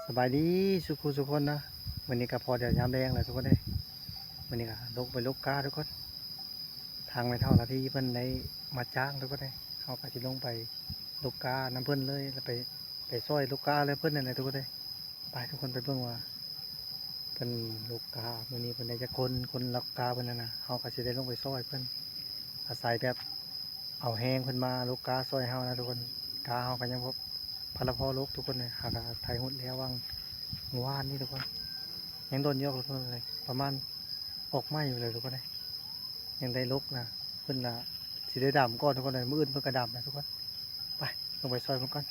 ສະບາຍດີສູ່ຄູ່ສູ່ຄົນເນາະ. ມື້ນີ້ກໍພໍດຽວຍາມແລງແລ້ວທຸກຄົນເອີຍ. ມື້ນີ້ກໍລົງໄປຫຼົກກ້າທຸກຄົນ. ທາງແມ່ເຖົ້າລາທີເພິ່ນໄດ້ມາຈ້າງທຸກຄົນເອີຍ. ເຮົາກໍຊິລົງໄປຫຼົກກ້ານຳເພິ່ນເລີຍ ແລ້ວໄປ ໄປຊ່ອຍຫຼົກກ້ານຳເພິ່ນນັ້ນແຫຼະທຸກຄົນເອີຍ. ໄປທຸກຄົນໄປເບິ່ງວ່າເພິ່ນຫຼົກກ້າ ມື້ນີ້ເພິ່ນໄດ້ຈັກຄົນ ຄົນຫຼົກກ້າເພິ່ນນັ້ນນະ. ເຮົາກໍຊິໄດ້ລົງໄປຊ່ອຍເພິ່ນ ອາໄສແບບ ເອົາແຮງເພິ່ນມາຫຼົກກ້າຊ່ອຍເຮົານະທຸກຄົນ. ກ້າເຮົາກໍຍັງບໍ່ ພັນລະພໍຫຼົກທຸກຄົນເອີຍ. ຫາກະໄຖຮຸດແລ້ວຫວ່າງມື້ວານນີ້ທຸກຄົນ. ຍັງດົນຢູ່ທຸກຄົນເອີຍ ປະມານອອກໃໝ່ຢູ່ເລີຍທຸກຄົນເອີຍ. ຍັງໄດ້ຫຼົກນະ ເພິ່ນນະຊິໄດ້ດຳກ່ອນທຸກຄົນເອີຍ. ມື້ອື່ນເພິ່ນກໍດຳນະທຸກຄົນ. ໄປ ລົງໄປຊ່ອຍເພິ່ນກ່ອນ.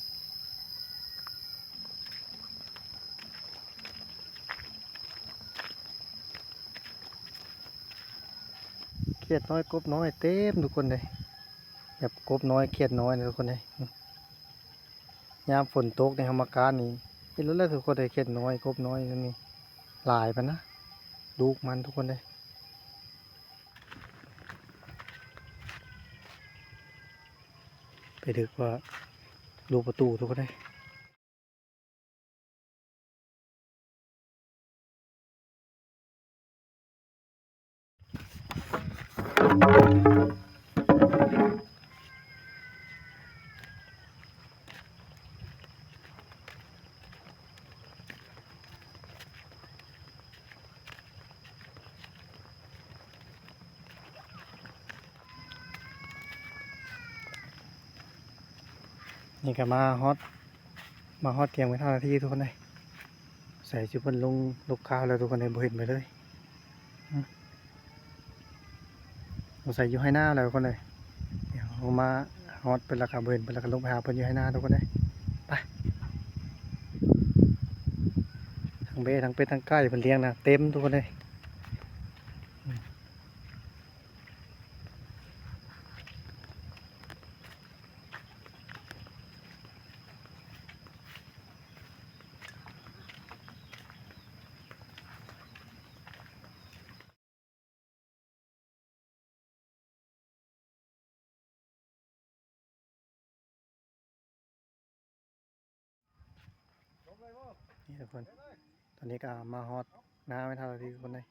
ຂຽດນ້ອຍ ກົບນ້ອຍເຕັມທຸກຄົນເອີຍ. ແບບກົບນ້ອຍ ຂຽດນ້ອຍນະທຸກຄົນເອີຍ. ຍາມຝົນຕົກໃນທຳມະກາດນີ້ ເຫັນແລ້ວແຫຼະທຸກຄົນເອີຍ. ຂຽດນ້ອຍ ກົບນ້ອຍນີ້ຫຼາຍປານນະ ລູກມັນທຸກຄົນເອີຍ. ໄປດຶກວ່າລູກປະຕູທຸກຄົນເອີຍ. ນີ້ກໍມາຮອດ ມາຮອດທ່ຽງໄປເທົ່ານາທີທຸກຄົນເອີຍ. ໃສ່ຈຸເພິ່ນລົງຫຼົກກ້າແລ້ວທຸກຄົນເອີຍ ບໍ່ເຫັນໄປເລີຍ. ສົງໄສຢູ່ໄຮ່ນາແລ້ວທຸກຄົນເອີຍ. ດຽວເຮົາມາຮອດເພິ່ນແລ້ວກໍບໍ່ເຫັນເພິ່ນແລ້ວກໍລົງໄປຫາເພິ່ນຢູ່ໄຮ່ນາທຸກຄົນເອີຍ. ໄປ ທັງເບ້ ທັງເປັດ ທັງໄກ່ເພິ່ນລ້ຽງນະ ເຕັມທຸກຄົນເອີຍ. ນີ້ທຸກຄົນ ຕອນນີ້ກໍມາຮອດນາແມ່ເຖົ້າທີ່ທຸກຄົນເອີຍ.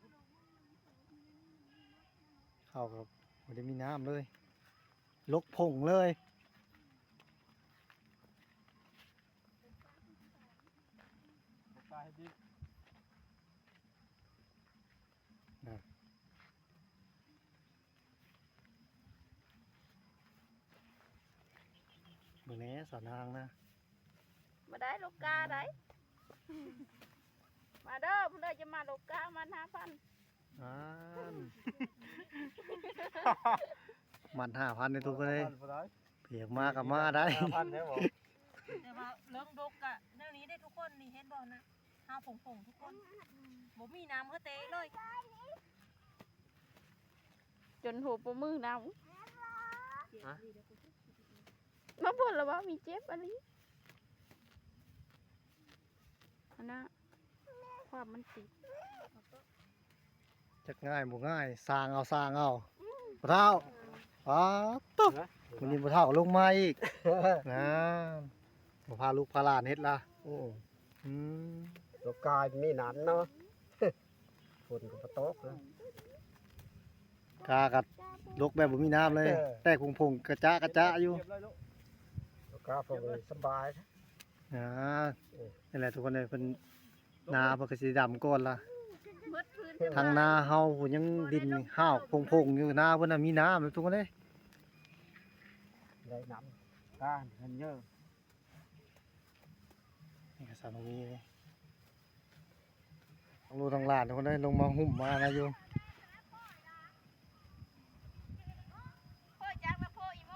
ເຂົ້າກໍບໍ່ໄດ້ມີນ້ຳເລີຍ ລົກຜົງເລີຍ. ເບິ່ງແດ່ສາວນາງນະ ບໍ່ໄດ້ລູກກາໄດ໋. ມາເດີ ຜູ້ໃດຈະມາລູກກາ ມັດຫ້າພັນ. ອ່າ ມັດຫ້າພັນເດ້ທຸກຄົນເອີຍ. ຢາກມາກໍມາໄດ້ ຫ້າພັນແທ້ບໍ່? ແຕ່ວ່າເລື່ອງດົກກະແນວນີ້ເດ້ທຸກຄົນ ນີ້ເຫັນບໍ່ນະ ຫາຜົງໆ ທຸກຄົນ ບໍ່ມີນ້ຳເຮີເຕະເລີຍ ຈົນຫົວປະມືນຳ. ຮະ? ມາບ່ອນລະວ່າມີເຈັບອັນນີ້ ອັນນະ ຄວາມມັນຕິດ. ຈັກງ່າຍບໍ່ງ່າຍ ສ້າງເອົາ ສ້າງເອົາ ອືມ ພໍ່ເຖົ້າ. ອືມ ປາດໂທ້ ມື້ນີ້ພໍ່ເຖົ້າລົງມາອີກ ນານ ມາພາລູກພາຫຼານເຮັດລະ. ອືມ ອືມ ລູກກາມີໜານເນາະ ຝົນກໍບໍ່ຕົກນະ ກາກໍຫຼົກແບບບໍ່ມີນ້ຳເລີຍ. ເອີ ແຕກຜົງໆ ກະຈະກະຈະຢູ່ ລູກກາຜົງສະບາຍ. ອ່າ ນີ້ແຫຼະທຸກຄົນເອີຍ ເພິ່ນ ນາເພິ່ນກໍຊິດຳກ່ອນລະ ທັງນາເຮົາພຸ້ນຍັງດິນຫາວຜົງໆ ຢູ່ ນາເພິ່ນນະມີນ້ຳທຸກຄົນເອີຍ. ໄດ້ນ້ຳການເພິ່ນເຢີ ນີ້ກໍສາວນ້ອງມີເດ້ ທັງລູກທັງຫຼານທຸກຄົນເອີຍ ລົງມາຫຸ້ມມານະຢູ່. ໂອ້ຍ ຈັກລະໂພອີໂມ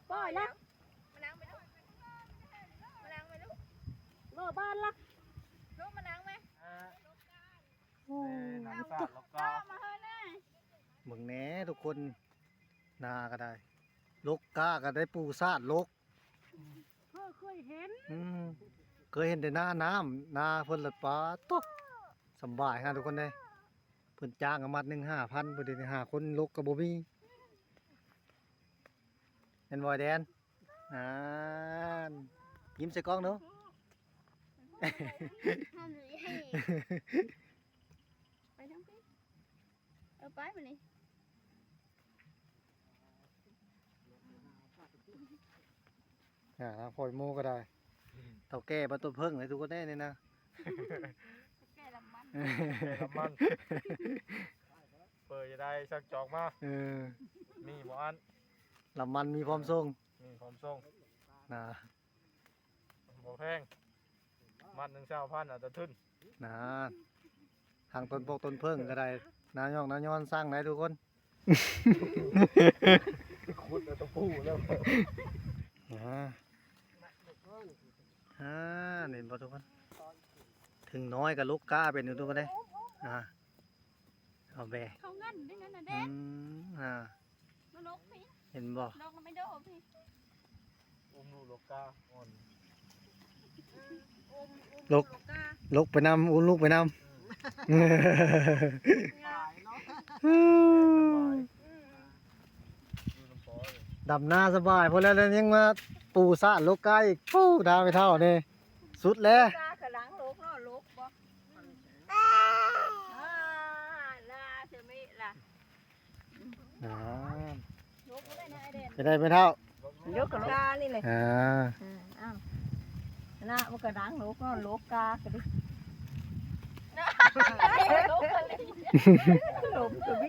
ໂອ້ຍລະ ມານັ່ງໄປລູກ ມານັ່ງໄປລູກ ບໍ່ບ້ານລະ ລູກມານັ່ງໄມ. ໂອ້ຍ ເຈົ້າມາເຮີແນ່ ເບິ່ງແນ່ທຸກຄົນ ນາກໍໄດ້ ລົກກ້າກໍໄດ້ປູສາດລົກ. ເຄີຍເຫັນ ອືມ ເຄີຍເຫັນແຕ່ນານ້ຳ ນາເພິ່ນລະປາດໂທ້ ສຳບາຍຫາທຸກຄົນເດ້. ເພິ່ນຈ້າງກໍມັດໜຶ່ງຫ້າພັນ ເພິ່ນໄດ້ຫ້າຄົນ ລົກກໍບໍ່ມີ ແມ່ນບໍ່ອ້າຍແດນ? ອ່າ ຍິ້ມໃສ່ກ້ອງດູ. ທຳນີ້ ໄປທາງພີ້ ເອີ ໄປບາດນີ້ ອ່າ ທາງພໍ່ໝູ່ກໍໄດ້ ເຖົ້າແກ່ບ້ານຕົ້ນເຜິ້ງເລີຍທຸກຄົນເດ້ນີ້ນະ ແກ່ລຳມັນ ແກ່ລຳມັນ ເປີດຈະໄດ້ຊັກຈອກມາ ເອີ ມີບໍ່ອັນ ລຳມັນມີພ້ອມສົ່ງ ມີພ້ອມສົ່ງນະ ບໍ່ແພງ ມັດໜຶ່ງຊາວພັນ ເອົາແຕ່ທຶນ ນາ ທາງຕົ້ນປົກຕົ້ນເຜິ້ງກໍໄດ້ ນາຍອກນາຍອນສັ່ງໄດ້ທຸກຄົນ ຂຸດເອົາຕະປູແລ້ວ ນາ ອ່າ ເຫັນບໍ່ທຸກຄົນ ເຖິງນ້ອຍກໍລົກກ້າເປັນຢູ່ທຸກຄົນເດ້ ອ່າ ເອົາແບ ເຂົາງັນໄດ້ນັ້ນນະເດ້ ອືມ ອ່າ ມາລົກພີ້ ເຫັນບໍ່ ລົກນຳໄອ້ໂດພີ້ ອຸ້ມລູກລົກກ້າອ່ອນ ລົກ ລົກໄປນຳ ອຸ້ມລູກໄປນຳ ອືມ ດຳນາສະບາຍ ພໍແລ້ວ ແລ້ວຍັງມາປູສານລົກກ້າອີກ ປູ ຖ້າໄມ່ເຖົ້ານີ້ ສຸດແລ້ວ ກ້າກະລັງລົກເນາະ ລົກບໍ່ ອ່າ ລາ ເຊີມິລະ ອ່າ ເປັນໃດແມ່ເຖົ້າ? ຍົກກະລົກການີ້ແຫຼະ ອ່າ ເອີ ອ້າວ ນະ ມັນກະດັງໂລກເນາະ ໂລກກາກະດິ ລົມກະມີ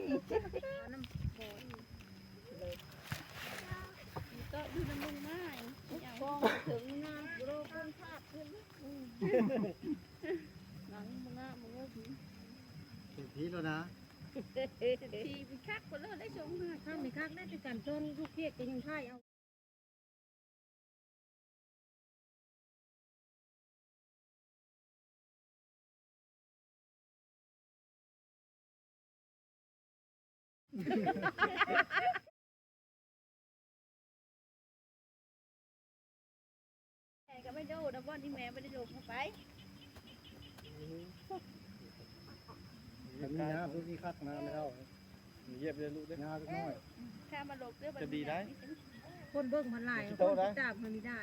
ກໍຢູ່ນຳລຸງມາ ກອງເຖິງງາມໂລກຄົນພາດຂຶ້ນ ອືມ ຫຼັງບໍ່ງາມບໍ່ງາມ ເປັນຜີແລ້ວນະ ຜີເປັນຄັກໄປເລີຍ ໄດ້ຊົງມາ ຄັກນີ້ຄັກໄດ້ ແຕ່ກັນຊົນລູກເທດກໍຍັງຖ່າຍເອົາ ແມ່ກໍໄປໂດດ ບ່ອນທີ່ແມ່ບໍ່ໄດ້ລົງເຂົ້າໄປ ອືມ ແຕ່ມີນະ ບໍ່ມີຄັກນະ ແມ່ເຖົ້າ ຢຽບເດີລູກເດີ ຍາວຈັກໜ້ອຍ ແຄ່ມາລົງເດີ ຈະດີໄດ໋ ຄົນເບິ່ງມັນຫຼາຍ ຄົນຕິດຕາມມັນນີ້ໄດ້.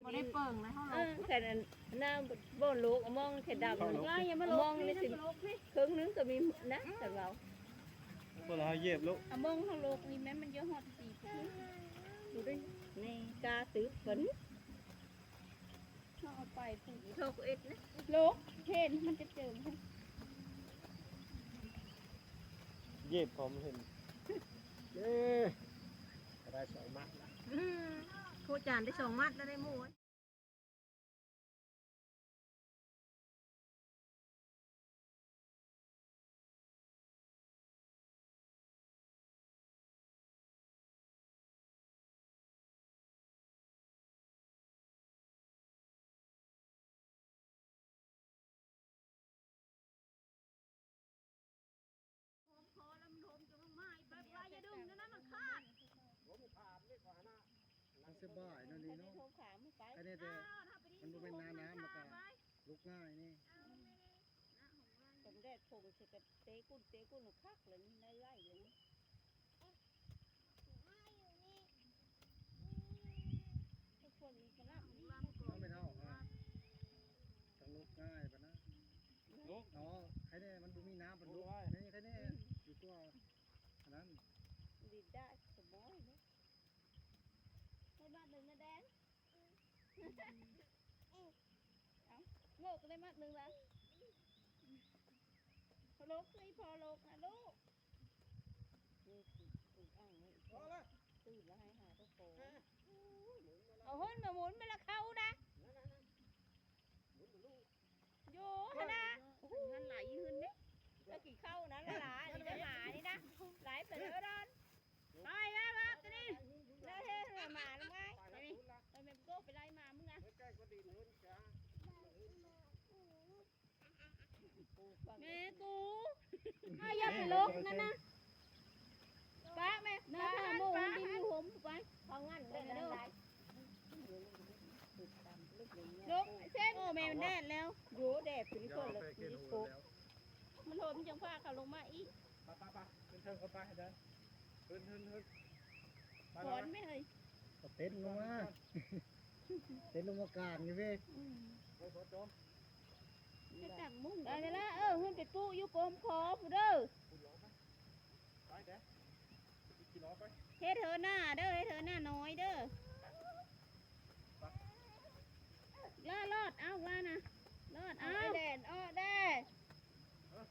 ບໍ່ໄດ້ເປິງນະ ເຮົາລົກ ເອີ ແຄ່ນັ້ນນະ ບໍ່ລົກ ອະມອງແຄ່ດຳ ມອງນີ້ຊິເຄິ່ງໜຶ່ງກໍມີນະ ຄັນເວົ້າ ຄົນລະເຮົາຢຽບໂລດ ອະມອງເຮົາລົກນີ້ແມ່ນມັນເຍາະຮອດສີ່ ບໍ່ໄດ້ ນີ້ກາຕຶບເພິ່ນ ເຮົາເອົາໄປປູກ ເຮົາກໍເອັດນະ ລົກ ເຫັນມັນຈະເຈີ ຢຽບເຂົາມັນເຫັນ ເອີ ກໍໄດ້ສອງມັດລະ ອືມ ໂຄຈານໄດ້ສອງມັດລະ ໄດ້ໝູ່. ມັນສະບາຍເນາະນີ້ເນາະ ອັນນີ້ແຕ່ມັນບໍ່ແມ່ນໜ້ານ້ຳ ມັນກະລຸກງ່າຍນີ້ ກັນແດດພົງຊິກະເຕະກຸ້ນເຕະກຸ້ນຄັກເລີຍ ມັນໄຫຼເລີຍ ຄົນກະລຳນີ້ ເຮົາແມ່ນເຮົາ ອ່າ ຕ້ອງລຸກງ່າຍປານນັ້ນ ລຸກ ອໍ ໃຄແນ່ ມັນບໍ່ມີນ້ຳ ມັນລຸກ ນີ້ໃຄແນ່ ດີກວ່າອັນນັ້ນ ດີດາສະບອຍເນາະ ໃຫ້ບາດໜຶ່ງນະແດງ ເອົາ ໂງກໄດ້ມັດໜຶ່ງລະ ໂລກຄືອີ່ພໍ່ໂລກນະລູກ ຕື່ນລະໃຫ້ຫາເຈົ້າຂອງ ເອົາຫົນມາໝູນມາລະເຂົ້ານະ ຢູ່ຫັ້ນນະ ຫັ້ນໄຫຼຢູ່ຫັ້ນເດ້ ເຈົ້າກິນເຂົ້ານະ ຫຼາຍໆ ອັນນີ້ໄດ້ໝານີ້ນະ ໄຫຼໄປເດີດອນ ໄປ ໄປ ໄປ ຕົວນີ້ ແລ້ວເຮັດໃຫ້ໝານຳໄງ ໄປແມ່ໂກ້ໄປໄລ່ໝາມຶງນະ ແມ່ກູ ເຮົາຢ່າໄປລົກນັ້ນນະ ປະ ລົງເຊັນ ໂອ້ ແມ່ນແດດແລ້ວ ໂຍ ແດດຂຶ້ນເກີດແລ້ວ ມີກົບ ມັນໂຫດ ມັນຈັ່ງພາເຂົາລົງມາອີກ ໄປໆໆ ຂຶ້ນເທິງກ່ອນໄປ ເດີນ ຂຶ້ນໆໆ ໄປ ຖອນແມ່ເອີຍ ກໍເຕັ້ນລົງມາ ເຕັ້ນລົງມາກາງຢູ່ເວີຍ ອືມ ໄປ ໄປ ຈອມ ໄປຕັ້ງມຸ້ງ ໄດ້ເວລາ ເອີ ເພິ່ນໄປປູຢູ່ກົມຂໍພຸ້ນເດີ ເຮັດເຫີນໜ້າເດີ ເຮັດເຫີນໜ້ານ້ອຍເດີ ລາລອດ ເອົາລານະ ລອດ ເອົາ ເອົາ ແລ່ນອອກແດ່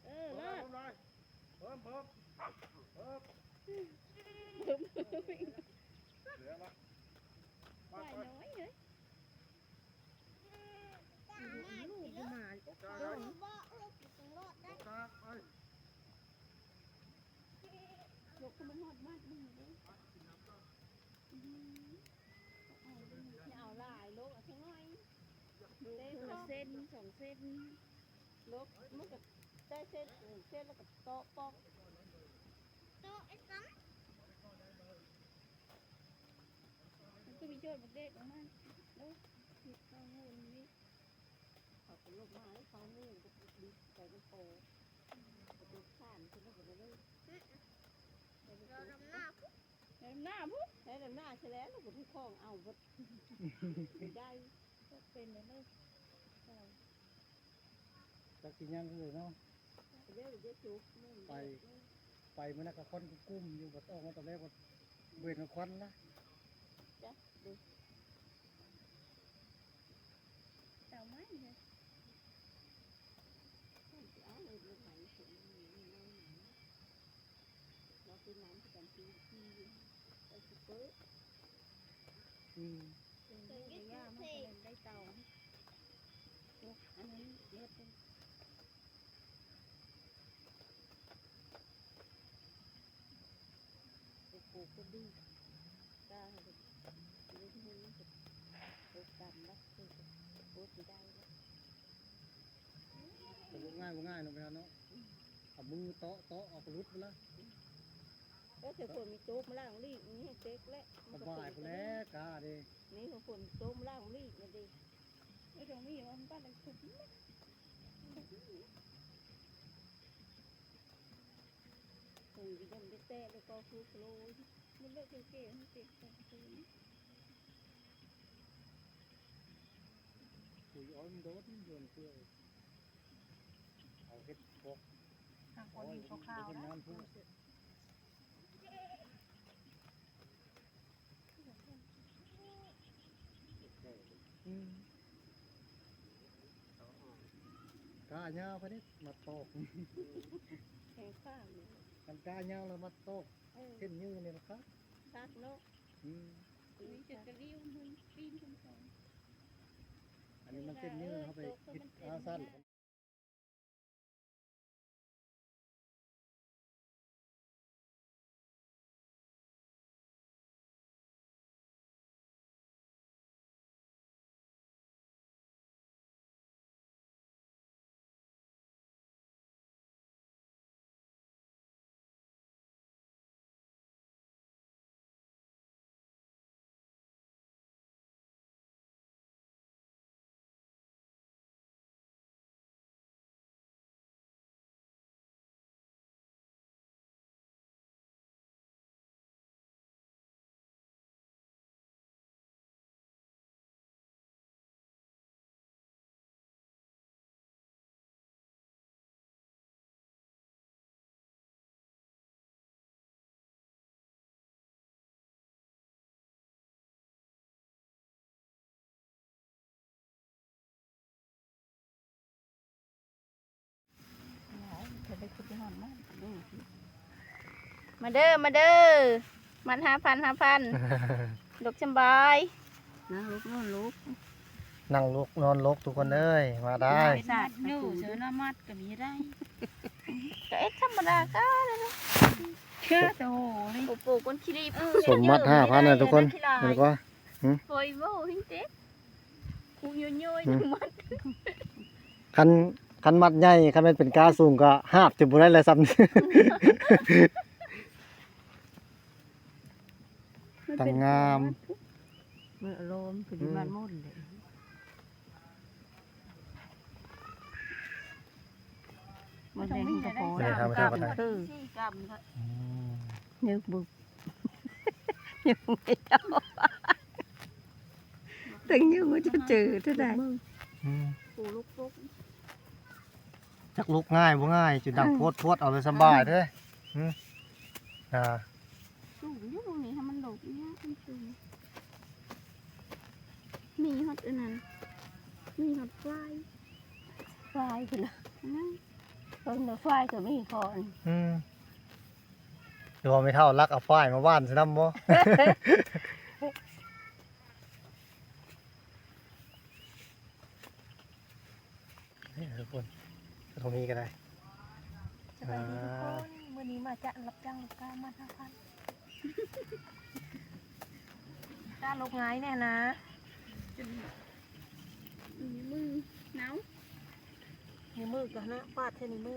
ເອີ ລອດ ເພີ່ມ ເພີ່ມ ເພີ່ມ ເພີ່ມ ເພີ່ມ ເຫຼືອລະ ໄປ ໄປ ນ້ອຍເອີຍ ລົກ ມັນຮອດມາກ ມັນເດ້ ອືມ ຢ່າເອົາຫຼາຍ ລົກເອົາຈັກໜ້ອຍ ເດ້ ຄົນລະເຊັນ ສອງເຊັນ ລົກ ມັນກໍໄດ້ເຊັນ ເຊັນແລ້ວກໍເຕາະປອກ ເຕາະໄອ້ກຳ ມັນກໍມີໂຈດບັກເດັກອອກມາ ໂອ້ ເຮັດເຂົ້າໂຫນນີ້ ເຂົາກໍລົງມາແລ້ວ ເຂົາໂຫນກໍດິບໃສ່ນຳໂປ ກະຈົກສານຂຶ້ນແລ້ວກໍເລີຍ ເອົາດຳໜ້າພຸ້ນ ເອົາດຳໜ້າພຸ້ນ ເອົາດຳໜ້າຊະແລ້ວ ແລ້ວກໍຖືຂອງເອົາເບິດ ບໍ່ໄດ້ ເປັນແລ້ວເລີຍ ຈັກຊິຍັງເລີຍເນາະ ໄປ ໄປມື້ນັ້ນກໍຄວັນກຸ້ມໆຢູ່ ບັດອອກມາຕອນແລກບັດບໍ່ເຫັນຄວັນລະ ເຕົາໄມ້ເດ ອືມ ໄດ້ເຕົາ ມັນກໍເປັນໄດ້ເຕົາ ໂອ້ ອັນນີ້ເຮັດເປັນ ໂອ້ໂຫ ກໍດີ ກາເຮັດ ເຮັດໃຫ້ມັນເປັນໂຕກຳລະ ໂຕກຳ ໂຕຊິໄດ້ລະ ກໍບໍ່ງ່າຍ ບໍ່ງ່າຍເນາະ ໄປເນາະ ເອົາມືເຕາະ ເຕາະ ເອົາກະຫຼຸດພຸ້ນລະ ເອີ ແຕ່ຝົນມີຕົກມາລ້າງລີກ ມີໃຫ້ເຕັກແຫຼະ ສະບາຍພຸ້ນແຫຼະ ກາເດ້ ນີ້ຝົນຕົກມາລ້າງລີກນະເດ້ ເອີ ຕົງນີ້ມັນກໍໄດ້ສຸກ ເພິ່ນກໍຍັງໄດ້ແຕະ ແລ້ວກໍຄືໂລຍ ມັນເລີກເກວໆ ມັນເຕັມກອງຄືນ ປຸ໋ຍອ້ອຍມັນໂດດ ມັນເດືອນເພື່ອ ເອົາເຫັດບອກ ຫາກວ່າມີຂາວໆ ເຫັດນານພຸ້ນ ອືມ ກ້າຍາວພະນິດ ມັດຕອກ ແຂງຂ້າງ ຄັນກ້າຍາວລະມັດຕອກ ເອີ ເສັ້ນຍືນນີ້ລະຄັກ ຄັກເນາະ ອືມ ນີ້ຈະກະລິ້ວມັນປີນຂຶ້ນໄປ ອັນນີ້ມັນເສັ້ນຍືນ ເຮົາໄປເຮັດຂາສັ້ນ ມາເດີ ມາເດີ ມັດຫ້າພັນ ຫ້າພັນ ລູກສະບາຍ ນັ່ງລູກ ນອນລູກ ນັ່ງລູກ ນອນລູກ ທຸກຄົນເອີຍ ມາໄດ້ ຢູ່ເສີນະມັດກໍມີໄດ້ ກໍເອັດທຳມະດາກໍໄດ້ ເຊື່ອໂຕເລີຍ ໂອ້ໂຫ ຄົນຂີ້ລີບ ສົມມັດຫ້າພັນນະທຸກຄົນ ເຫັນບໍ່? ໂອ້ຍ ເວົ້າເຮັງເຕັກ ກູໂຍໂຍຍ ມັດ ຄັນ ຄັນມັດໃຫຍ່ ຄັນແມ່ນເປັນກ້າສູງກໍຫາບຈົນບໍ່ໄດ້ແລ້ວຊ້ຳ ຕັ້ງງາມ ມັນອາລົມຄືຊິມັດໝົດເລີຍ ມັນແດງກະພໍ ມັນແດງທາງເທິງກໍໄດ້ ຄື ສີ່ກຳ ອືມ ນຶກບຸ ຍັງບໍ່ເຈົ້າ ເຖິງຍັງບໍ່ຈະເຈີເທື່ອໃດ ອືມ ປູລູກປົກ ຈັກລຸກງ່າຍບໍ່ງ່າຍ ຈຸດດັງ ເອີ ພວດໆ ເອົາເລີຍ ສະບາຍເດ້ ອືມ ອ່າ ສູງຢູ່ນີ້ ໃຫ້ມັນຫຼົບນີ້ ມັນສູງ ມີຮອດອັນນັ້ນ ມີຮອດຝ້າຍ ຝ້າຍພຸ້ນນະ ນັ້ນ ເບິ່ງເດີ ຝ້າຍກໍມີ ພໍ ອືມ ຫຼືວ່າແມ່ເຖົ້າລັກເອົາຝ້າຍມາຫວ່ານໃສ່ນຳບໍ່? ນີ້ທຸກຄົນ ກະທົງນີ້ກໍໄດ້ ສະບາຍດີທຸກຄົນ ອ່າ ມື້ນີ້ມາຈ້າງ ຮັບຈ້າງລູກຄ້າ ມັດຫ້າພັນ ກ້າລົບງ່າຍແນ່ນະ ຈົນ ນິ້ວມືໜາວ ນິ້ວມືກໍຫັ້ນນະ ຟາດໃສ່ນິ້ວມື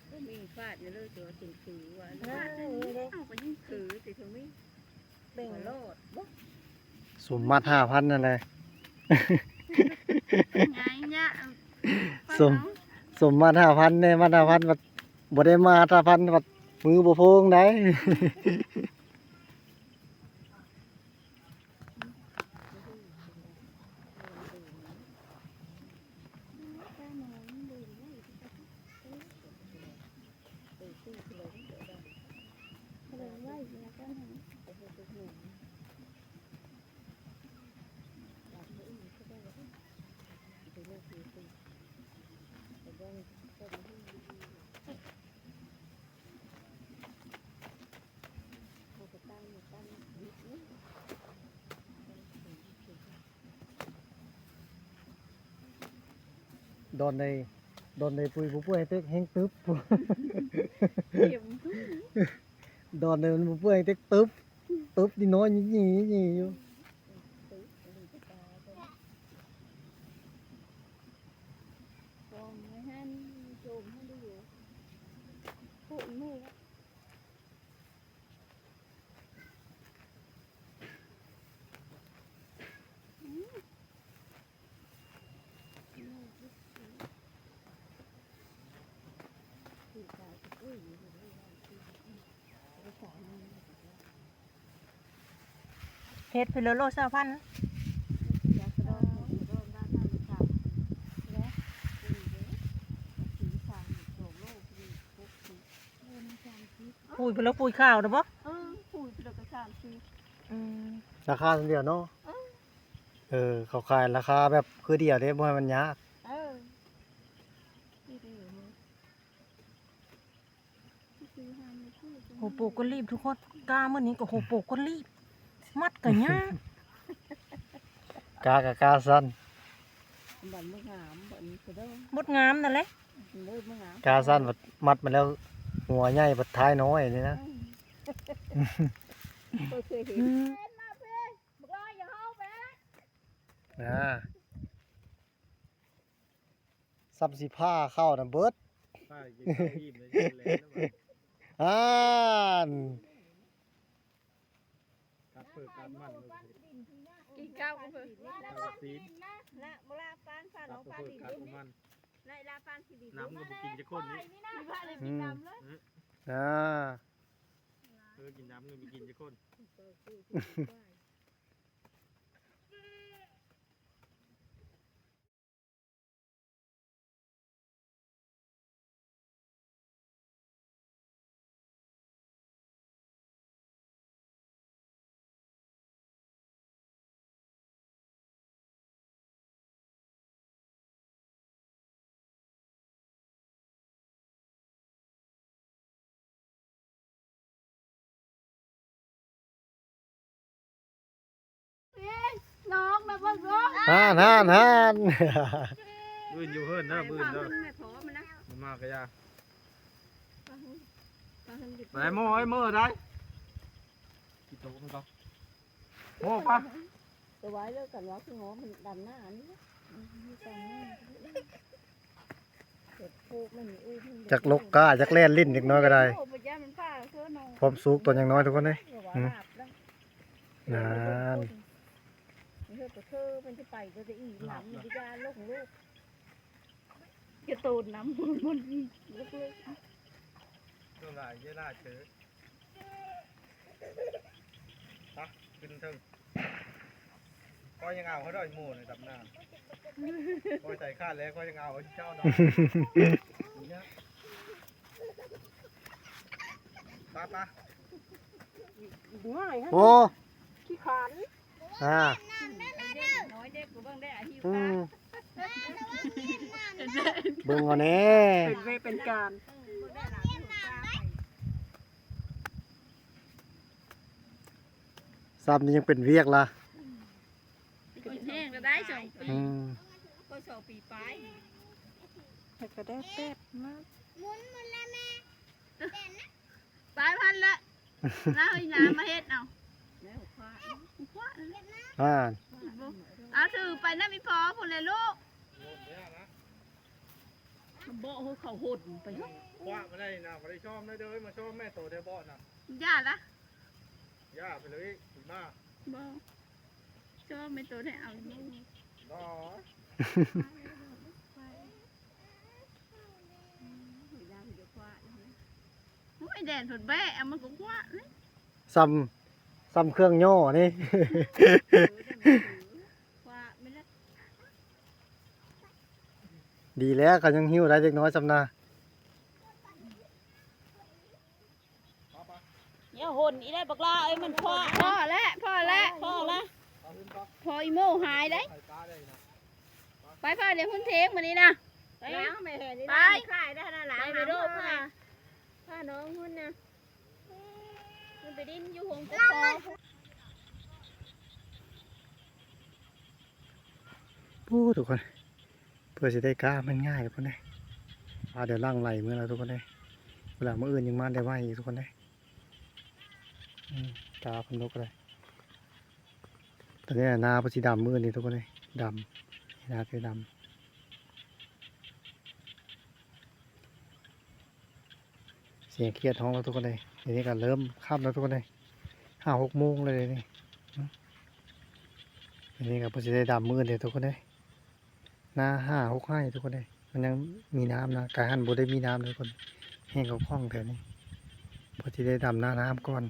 ກໍມີຟາດຢູ່ເລີຍ ແຕ່ວ່າຈົນຄືວ່າ ເອີ ຟາດໃສ່ນີ້ ເອົາກໍຍິ່ງຄື ເອີ ຕິດເທິງນີ້ ເບັງໂລດ ສົມມາດຫ້າພັນນັ້ນແຫຼະ ງ່າຍຍະ ສົມ ສົມມາດຫ້າພັນແດ່ ມາດຫ້າພັນບັດ ບໍ່ໄດ້ມາດຫ້າພັນບັດ ມືບໍ່ໂພງໃດ. ດອນໃດ ດອນໃດປຸ້ຍບໍ່ປ່ວຍເຕັກແຮງຕຶບ ດອນໃດມັນບໍ່ປ່ວຍເຕັກຕຶບ ຕຶບນີ້ນ້ອຍຍີ່ໆຢູ່. ເຮັດເພິ່ນໂລ ໂລຊາວພັນ ປຸ້ຍເພິ່ນໂລ ປຸ້ຍຂາວນະບໍ່? ເອີ ປຸ້ຍເພິ່ນໂລກະສາມສິບ ອືມ ລາຄາສ່ຳດຽວເນາະ ເອີ ເອີ ເຂົາຂາຍລາຄາແບບຄືດຽວເດ້ ບໍ່ໃຫ້ມັນຍາກ ເອີ ຄືດຽວ. ໂຫ ປູກກໍລີບທຸກຄົນ ກ້າມື້ນີ້ກໍ ໂຫ ປູກກໍລີບ ມັດກໍຍາກ ກ້າກໍກ້າສັ້ນ ບັດມັນງາມ ບັດນີ້ກໍເດີ ມົດງາມນັ້ນແຫຼະ ເດີມັນງາມ ກ້າສັ້ນບັດມັດມາແລ້ວ ຫົວໃຫຍ່ບັດທ້າຍນ້ອຍນີ້ນະ ບໍ່ເຄີຍເຫັນ ອືມ ອ່າ ສ່ຳຊິພາເຂົ້ານຳເບິດ ພາກິນເຂົ້າອີ່ມເລີຍ ກິນແລ້ວ ອ່ານ ກັດເຜິ້ກັດມັນ ກິນເຂົ້າເຜິ້ ກັດຊີ້ນ ລາ ບໍ່ລາປານ ຟາດ ກັດເຜິ້ກັດມັນ ໄລ່ລາປານຊິດິນ ນ້ຳກໍບໍ່ກິນຈັກຄົນນີ້ ອືມ ອ່າ ເອີ ກິນນ້ຳກໍບໍ່ກິນຈັກຄົນ. ນ້ອງນະເບິ່ງເດີ ຫັ້ນໆໆ ມື້ອື່ນຢູ່ເຮືອນເດີ ມື້ອື່ນເດີ ມາກະຢ່າ ໄດ້ໝໍ້ ເອີຍ ເມີໄດ້ ກິນໂຕມັນກໍ ໂອ້ ປະ ໄປໄວ້ເລີຍກັນວ່າ ຄືງໍມັນດຳໜ້ານີ້ ອືມ ມີແຕ່ງໜ້າ ຈັກຫຼົກກ້າ ຈັກແລ່ນຫຼິ້ນເດັກນ້ອຍກໍໄດ້ ຄວາມສຸກຕອນຍັງນ້ອຍທຸກຄົນເອີຍ ອືມ ນັ້ນ ເຮັດໄປເທີ ມັນຊິໄປກໍຈະອີ່ໜຳ ມັນຊິຢ່າລົງລູກ. ກະໂຕນນຳ ມັນເລິກໆ ໂຕຫຼາຍເຢີຫຼາຍເຕີ ໄປຂຶ້ນເທິງ ຂ້ອຍຍັງເອົາເຂົາດອກໝູ່ໃນຕຳນານ ຂ້ອຍໃສ່ຂາດແລ້ວ ຂ້ອຍຍັງເອົາເຈົ້າເນາະ ໄປໆ ງ່າຍຮະ ໂອ້ ຂີ້ຂານ ອ່າ ນ້ອຍເດ້ ກູເບິ່ງໄດ້ອາ ຫິວ ອື ຕາ ມ ເບິ່ງເອົາແດ່ ເປັນເວເປັນການ ເອີ ເບິ່ງໄດ້ຫຼາຍ ຊຳນີ້ຍັງເປັນວຽກລະ ເປັນແຮງລະໄດ້ສອງປີ ອື ກໍສອງປີປາຍ ແຕ່ກໍໄດ້ແປດມາ ໝູນໝົດແລ້ວແມ່ ແດນນະ ໄປພັນລະ ລາວອີ່ນາມາເຮັດເອົາ ແລ້ວຄວ້າ ຄວ້າ ອ່າ ເອົາຖືໄປນຳອີ່ພໍ່ພຸ້ນແຫຼະລູກ ເບາະເຂົາຫົນໄປ ຄວ້າມາໄດ້ນະ ບໍ່ໄດ້ຊ້ອມໄດ້ເດີ ມາຊ້ອມແມ່ໂຕໄດ້ເບາະນະ ຢ່າລະ ຢ່າໄປເລີຍ ມາ ບໍ່ ຊ້ອມແມ່ໂຕໄດ້ເອົາຢູ່ ບໍ່ ໂອ້ຍ ແດນເພິ່ນແບະ ມັນກໍຄວ້າເລີຍ ສ່ຳ ສ່ຳເຄື່ອງຍໍນີ້ ເອີ ຄວ້າແມ່ນລະ ດີແລ້ວ ເຂົາຍັງຫິ້ວໄດ້ເດັກນ້ອຍສ່ຳນະ ຢ່າຫົນອີກແລ້ວບັກຫຼ້າເອີຍ ມັນພໍ ພໍແລ້ວ ພໍແລ້ວ ພໍລະ ພໍອີໂມຫາຍເດ້ ໄປ ພໍ ດຽວຫຸ້ນເທງມື້ນີ້ນະ ໄປ ລ້າງແມ່ເຫັນນີ້ ໄປ ນະ ຂາຍໄດ້ນະ ລ້າງ ໄປ ຫາ ໂດດ ພາ ພານ້ອງຫຸ້ນນະ ມັນໄປດິນຢູ່ຫົງກົກພໍ ໂອ້ ທຸກຄົນ ເພື່ອຊິໄດ້ກ້າມັນງ່າຍ ທຸກຄົນເດ້ ອ່າ ດຽວຫຼັ່ງໄຫຼເມືອແລ້ວ ທຸກຄົນເດ້ ເວລາມື້ອື່ນຍັງມາໄດ້ໄວອີກ ທຸກຄົນເດ້ ອືມ ກ້າເພິ່ນດົກເລີຍ ຕອນນີ້ນາເພິ່ນຊິດຳມື້ນີ້ ທຸກຄົນເດ້ ດຳ ນາເພິ່ນດຳ. ສຽງຂຽດຮ້ອງແລ້ວທຸກຄົນເອີຍ ດຽວນີ້ກໍເລີ່ມຄ່ຳແລ້ວທຸກຄົນເອີຍ ຫ້າຫົກໂມງແລ້ວດຽວນີ້ ດຽວນີ້ກໍເພິ່ນຊິໄດ້ດຳມື້ອື່ນເດ້ທຸກຄົນເອີຍ ນາຫ້າຫົກໄຮ່ທຸກຄົນເອີຍ ມັນຍັງມີນ້ຳນະ ກາຍຫັ້ນບໍ່ໄດ້ມີນ້ຳເດ້ທຸກຄົນ ແຫ້ງຂອງແຖວນີ້ ເພິ່ນຊິໄດ້ດຳນານ້ຳກ່ອນ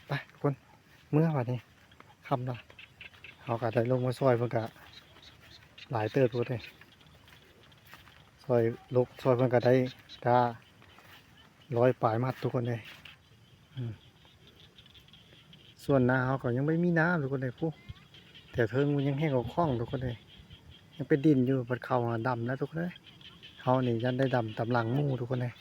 ໄປທຸກຄົນ ເມືອບາດນີ້ ຄ່ຳລະ ເຮົາກໍໄດ້ລົງມາຊ່ອຍເພິ່ນກະຫຼາຍເຕີບທຸກຄົນເອີຍ ຊ່ອຍ ລົກຊ່ອຍເພິ່ນກໍໄດ້ກ້າຮ້ອຍປາຍມັດທຸກຄົນເອີຍ ອືມ ສ່ວນນາເຮົາກໍຍັງບໍ່ມີນ້ຳທຸກຄົນເອີຍ ພຸ້ນ ແຖວເທິງມັນຍັງແຫ້ງຂອງໆທຸກຄົນເອີຍ ຍັງເປັນດິນຢູ່ ບັດເຂົ້າຫາດຳແລ້ວທຸກຄົນເອີຍ ເຮົານີ້ຢ້ານໄດ້ດຳຕາມຫຼັງໝູ່ທຸກຄົນເອີຍ.